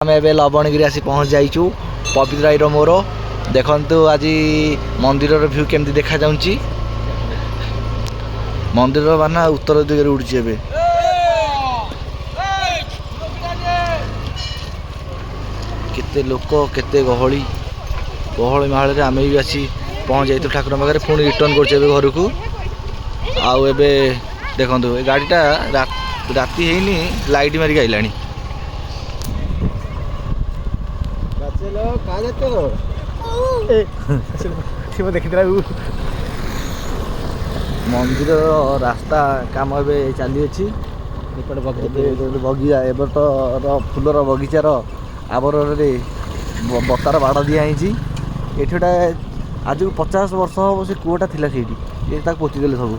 ଆମେ ଏବେ ଲବଣଗିରି ଆସି ପହଞ୍ଚି ଯାଇଛୁ, ପବିତ୍ର ଭାଇର ମୋର। ଦେଖନ୍ତୁ ଆଜି ମନ୍ଦିରର ଭ୍ୟୁ କେମିତି ଦେଖାଯାଉଛି। ମନ୍ଦିରର ବାନା ଉତ୍ତର ଦିଗରେ ଉଡୁଛି ଏବେ। କେତେ ଲୋକ, କେତେ ଗହଳି, ଗହଳି ମାହଳରେ ଆମେ ବି ଆସି ପହଞ୍ଚି ଯାଇଥିଲୁ ଠାକୁରଙ୍କ ପାଖରେ। ପୁଣି ରିଟର୍ନ କରୁଛୁ ଏବେ ଘରକୁ। ଆଉ ଏବେ ଦେଖନ୍ତୁ ଏ ଗାଡ଼ିଟା ରାତି ହେଇନି, ଲାଇଟ୍ ମାରିକି ଆଇଲାଣି। ମନ୍ଦିରର ରାସ୍ତା କାମ ଏବେ ଚାଲିଅଛି। ଏପଟେ ଏବେ ବଗିଚା, ଏବେ ତ ଫୁଲର ବଗିଚାର ଆବରଣରେ ବତାର ବାଡ଼ ଦିଆହେଇଛି। ଏଠି ଗୋଟେ ଆଜକୁ 50 ବର୍ଷ ହେବ ସେ କୂଅଟା ଥିଲା ସେଇଠି, ଏ ତାକୁ ପୋତିଦେଲେ ସବୁ।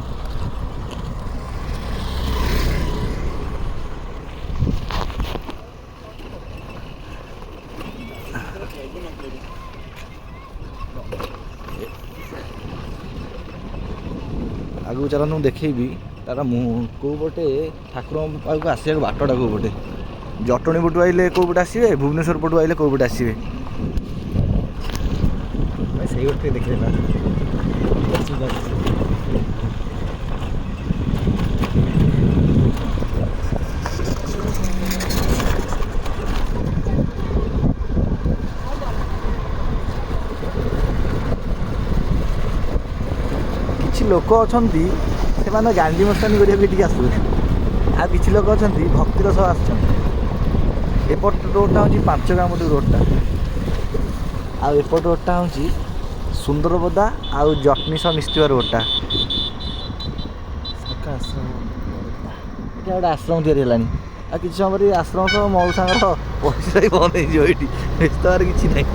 ଆଗକୁ ଚାଲନ୍ତୁ, ମୁଁ ଦେଖେଇବି ତାର ମୁଁ କେଉଁ ପଟେ ଠାକୁରଙ୍କ ପାଖକୁ ଆସିବାକୁ ବାଟଟା କେଉଁ ପଟେ। ଜଟଣୀ ପଟୁ ଆଇଲେ କେଉଁ ପଟେ ଆସିବେ, ଭୁବନେଶ୍ୱର ପଟୁ ଆଇଲେ କେଉଁ ପଟେ ଆସିବେ, ସେଇ ଗୋଟେ ଦେଖିଦେଲା। କିଛି ଲୋକ ଅଛନ୍ତି ସେମାନେ ଗାଣ୍ଡି ମସ୍ତାନି କରିବାକୁ ଏଠିକି ଆସୁଛନ୍ତି, ଆଉ କିଛି ଲୋକ ଅଛନ୍ତି ଭକ୍ତିର ସହ ଆସୁଛନ୍ତି। ଏପଟ ରୋଡ଼ଟା ହେଉଛି ପାଞ୍ଚ ଗାଁ ପଟୁ ରୋଡ଼ଟା, ଆଉ ଏପଟ ରୋଡ଼ଟା ହେଉଛି ସୁନ୍ଦରବଦା ଆଉ ଜଟଣୀ ସହ ମିଶିଥିବା ରୋଡ଼ଟା। ଏଠି ଗୋଟେ ଆଶ୍ରମ ତିଆରି ହେଲାଣି, ଆଉ କିଛି ସମୟ ପରେ ଆଶ୍ରମ ସହ ମଉସାଙ୍କର ପଇସା ବି ବନ୍ଦ ହେଇଯିବ ଏଇଠି। ବ୍ୟସ୍ତ ହେବାର କିଛି ନାହିଁ।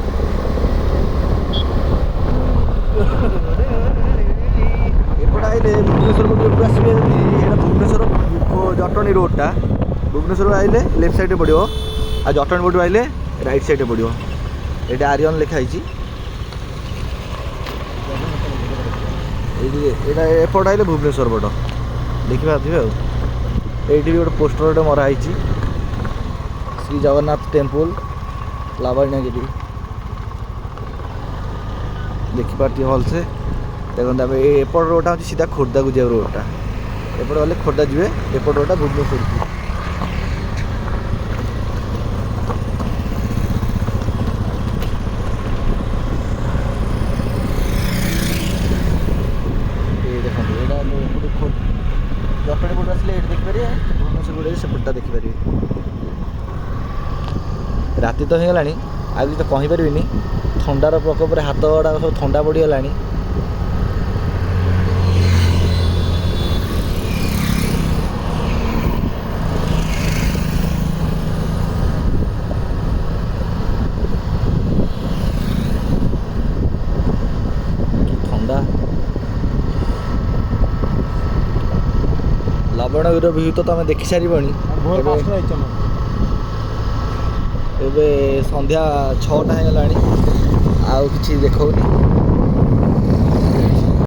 ଏପଟେ ଆଇଲେ ଭୁବନେଶ୍ୱର ପଟୁ ଏପଟୁ ଆସିବେ ଯଦି, ଏଇଟା ଭୁବନେଶ୍ୱର ଜଟଣୀ ରୋଡ଼ଟା। ଭୁବନେଶ୍ୱର ଆଇଲେ ଲେଫ୍ଟ ସାଇଡ଼୍ରେ ପଡ଼ିବ, ଆଉ ଜଟଣୀ ପଟୁ ଆଇଲେ ରାଇଟ୍ ସାଇଡ଼୍ରେ ପଡ଼ିବ। ଏଇଟା ଆରିଅନ୍ ଲେଖା ହେଇଛି ଏଇଠି। ଏଇଟା ଏପଟ ଆଇଲେ ଭୁବନେଶ୍ୱର ପଟ ଦେଖିପାରୁଥିବେ। ଆଉ ଏଇଠି ବି ଗୋଟେ ପୋଷ୍ଟର ଗୋଟେ ମରା ହେଇଛି, ଶ୍ରୀ ଜଗନ୍ନାଥ ଟେମ୍ପୁଲ ଲାବଣ୍ୟଗିରି, ଦେଖିପାରୁଥିବେ ଭଲସେ। ଦେଖନ୍ତୁ ଆମେ ଏପଟ ରୋଡ଼ଟା ହେଉଛି ସିଧା ଖୋର୍ଦ୍ଧାକୁ ଯିବା ରୋଡ଼ଟା। ଏପଟେ ଗଲେ ଖୋର୍ଦ୍ଧା ଯିବେ, ଏପଟ ରୋଡ଼ଟା ଭୁବନେଶ୍ୱରକୁ। ଏଇ ଦେଖନ୍ତୁ, ଏଇଟା ଏପଟୁ ଜଟଣୀ ପଟୁ ଆସିଲେ ଏଇଠି ଦେଖିପାରିବେ, ଭୁବନେଶ୍ୱର ପଟୁ ଆସିଲେ ସେପଟଟା ଦେଖିପାରିବେ। ରାତି ତ ହେଇଗଲାଣି, ଆଉ କିଛି ତ କହିପାରିବିନି। ଥଣ୍ଡାର ପ୍ରକୋପରେ ହାତ ଗୁଡ଼ାକ ସବୁ ଥଣ୍ଡା ପଡ଼ିଗଲାଣି। କି ଥଣ୍ଡା! ଲବଣଗିରିର ଭିଉ ତ ତମେ ଦେଖି ସାରିବଣି। ଏବେ ସନ୍ଧ୍ୟା 6ଟା ହେଇଗଲାଣି, ଆଉ କିଛି ଦେଖାଉନି।